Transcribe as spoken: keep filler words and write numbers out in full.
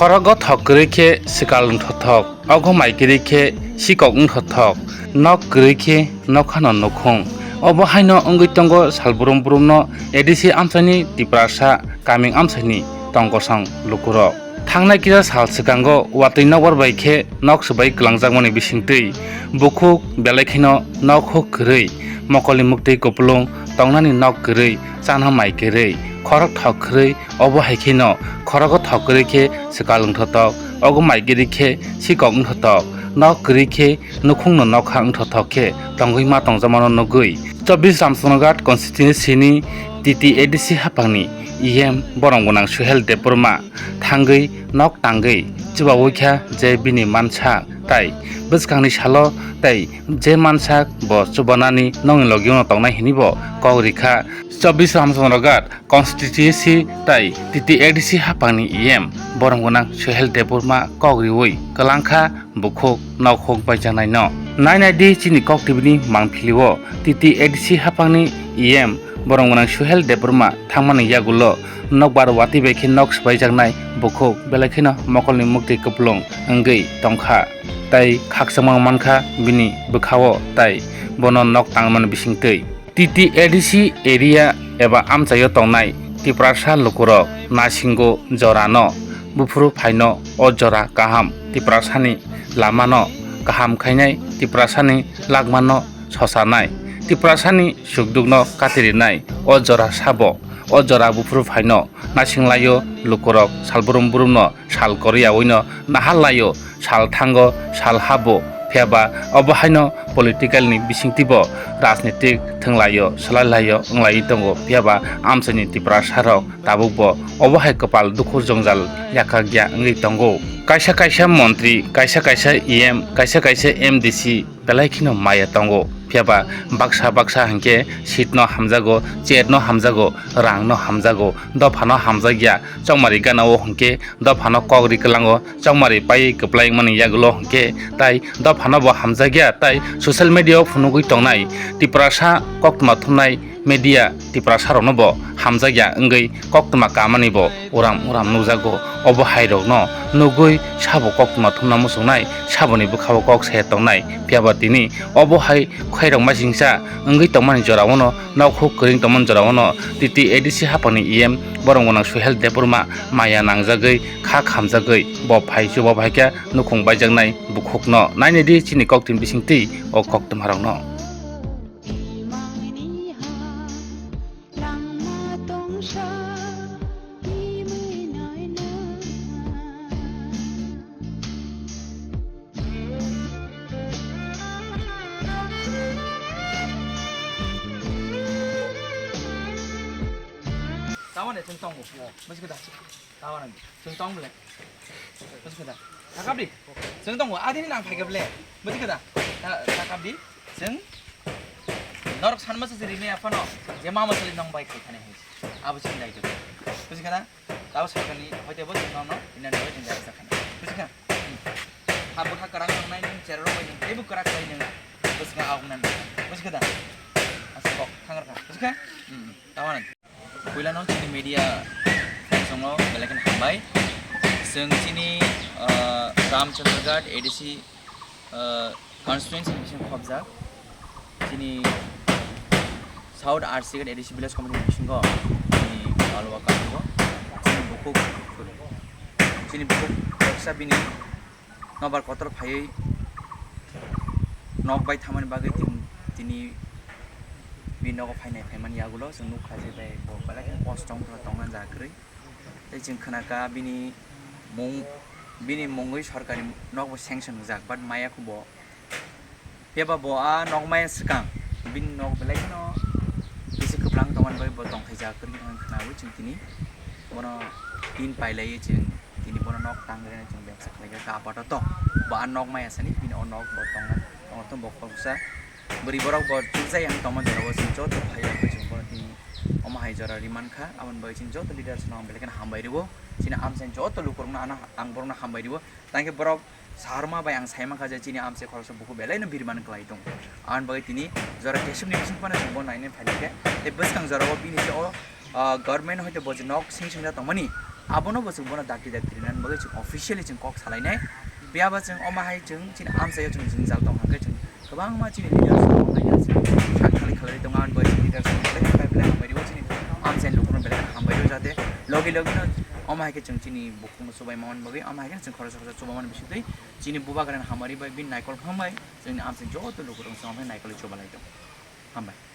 Khorogo thok kwrwi khe swkal wngthothok, ogo mai kwrwi khe sikok wngthothok, nok kwrwi khe nokhano nukhung. Obo haino wngwi tongo salbrum brumno A D C amchaini Tiprasa kaming amchaini tongkosong lukurok. Thangnai kisa sal swkango watwi nokbar bai khe nok swbai kwlangjakmani bisingtwi bukhuk belai kheno nok huk kwrwi, mokolni muktwi kupulung, tongnani nok kwrwi, chana mai kwrwi, khorok thok kwrwi, obo hai kheno khorogo thok kwrwi khe swkal wngthotok, ogo mai kwrwi khe sikok wngthotok, nok kwrwi khe nukhungno nokha wngthotok khe tongwi ma tongjakmano nugwi chobbish Ramchandraghat constituency ni T T A D C haphangni E M borom gwnang Suhel Debbarma thangwi nok tangwi chubawi kha je bini mansa tai bwskangni salo tai je mansa bo chubanani nokni logio no tongnai hinwi bo kok rikha. Chobbish Ramchandraghat constituency tai T T A D C haphangni E M borom gwnang Suhel Debbarma kok riwi kwlangkha bukhuk nokhuk baijaknaino. Nai nai di chini kok tibini mangpilio T T A D C haphangni E M borom gwnang Suhel Debbarma thangmani yagulo nokbar watwi bai khe nok swbaijaknai bukhuk belai kheno mokolni muktwi kupulung wngwi tongkha. Tai khakchangma mankha bini bwkhao tai bono nok tangmani bisingtwi. T T A D C area eba amchaio tongnai Tiprasa lukurok nasingo jorano buphuru phaino o jora kaham Tiprasani lamano kaham khainai, Tiprasani lagmano sosanai, Tiprasani sukdukno katirinai o jora sabo, o jora buphuru phaino nasinglaio lukurok salbrum brumno sal kwrwi yaui no nahal laio, sal thango, sal habo, phiya ba obo haino political ni bisingtwi bo rajnitik thwng laio, swlai laio, wng lai tongo, phiya ba amchaini Tiprasa rok tabuk bo obo hai kwpal dukhu jwngjal yakha gya wngwi tongo. Kaisa kaisa montri, kaisa kaisa E M, kaisa kaisa M D C, belai kheno maya tongo. Phiya ba baksa baksa hinkhe seat no hamjago, chair no hamjago, rang no hamjago, dopha no hamjakya. Chongmari gana o hinkhe dopha no kok ri kwlango, chongmari pai kwplai mani yagulo hinkhe tai dopha no bo hamjakya, tai social media o phunugwi tongnai Tiprasa koktwma thumnai media Tiprasa rokno bo hamjakya wngwi koktwma kamani bo uram uram nukjago. Obo hai rokno nugwi sabo koktwma thumna muchungnai, saboni bwkhao kok saya tongnai. Phiya ba tini obo hai khairok masingcha wngwi tongmani jora o no, nok huk kwrwng tongmani jora o no T T A D C haphangni E M borom gwnang Suhel Debbarma maya nangjagwi, kha khamjagwi bo phai chuba bai khe nukhung baijaknai bukhukno. Nai nai di chini koktwini bisingtwi o koktwma rokno. Tamane chwng tongo. Bwswk da. Tamane chwng tong bole. Bwswk da. Thakap di. Chwng tongo. Adini nang phaikap le. Bwswk da. Thakap di. Chwng norok sanma se rimai aphano je mama sali nong bai khai thani hai. Abo chwng dai to. Bwswk da. Tabo sarkar ni hoite bo chwng nono inani bai chwng jai sakha. Bwswk da. Ha bwkha kwrak tongnai nung cherok bai nung teibo kwrak bai nung. Bwswk da. Asa kok thangrwkha. Bwswk da. Tamane. Puilano chini media friends rokno belai kheno hambai. Chwng chini, ah, Ramchandraghat A D C, ah, constituency ni bising khobjak. Chini South Arsighat A D C village committee ni bisingo chini Palwa Kathungo chini bukhuk, chini bukhuk khoroksa bini nobar kotor phaiwi nok bai thamani bagwi tin-, tini bini nogo phainai phaimani yagulo chwng nukha je bai bo belai kheno kosto wngkha tongna ja kwrwi. Tei chwng khwnakha bini mung, bini mungwi sorkari nokbo sanction wngjak, but maya khubo. Phiya ba bo a nok maya swkang bini nok belai kheno bisi kwplang tongmani bagwi bo tongthaijak kwrwi wngkha khwnawi chwng tini bono tin pailaiwi chwng tini bono nok tang rwna chwng bebsa khlaikha kha apato to. Bo a nok maya sani bini o nok bo tongna tongthok bo khoroksa bwrwi borok bo chukjai ang tongma jorao chwng joto phaiwi chwng bono tini omo hai jora ri mankha. Aboni bagwi chini joto leaders no ang belai kheno hambai rwo. Chini amchaini joto lukurokno ano ang borokno hambai rwo. Tangkhe borok saharma bai ang sai mankha je chini amchai khoroksa bukhuk belai no birman kwlai tongo. Aboni bagwi tini jora keswk ni bising phano chwng bo nainai phailaikhe. Tei bwskang jorao bini je o, ah, government hoite bo je nok sing sing ja tongmani. Abono bo chwng bono dakti dakti rinani bagwi chwng officially chwng kok salainai. Phiya ba chwng omo hai chwng chini amchaio chwng jwngjal tong hwnkhe chwng kwbangma chini leaders rok hai chwng sak thali khlai tong ani bai chini leaders rok belai khe belai hambai rwo chini amchaini lukurok belai khe hambai rwo jate logi logi no omo hai khe chwng chini bukhukno chubai mani bagwi omo hai khe chwng khoroksa khoroksa chuba mani bisingtwi chini bubagrani hamari bai bini naikol hambai chwngni amchaini joto lukurok chwng omo hai naikol chuba lai tong hambai.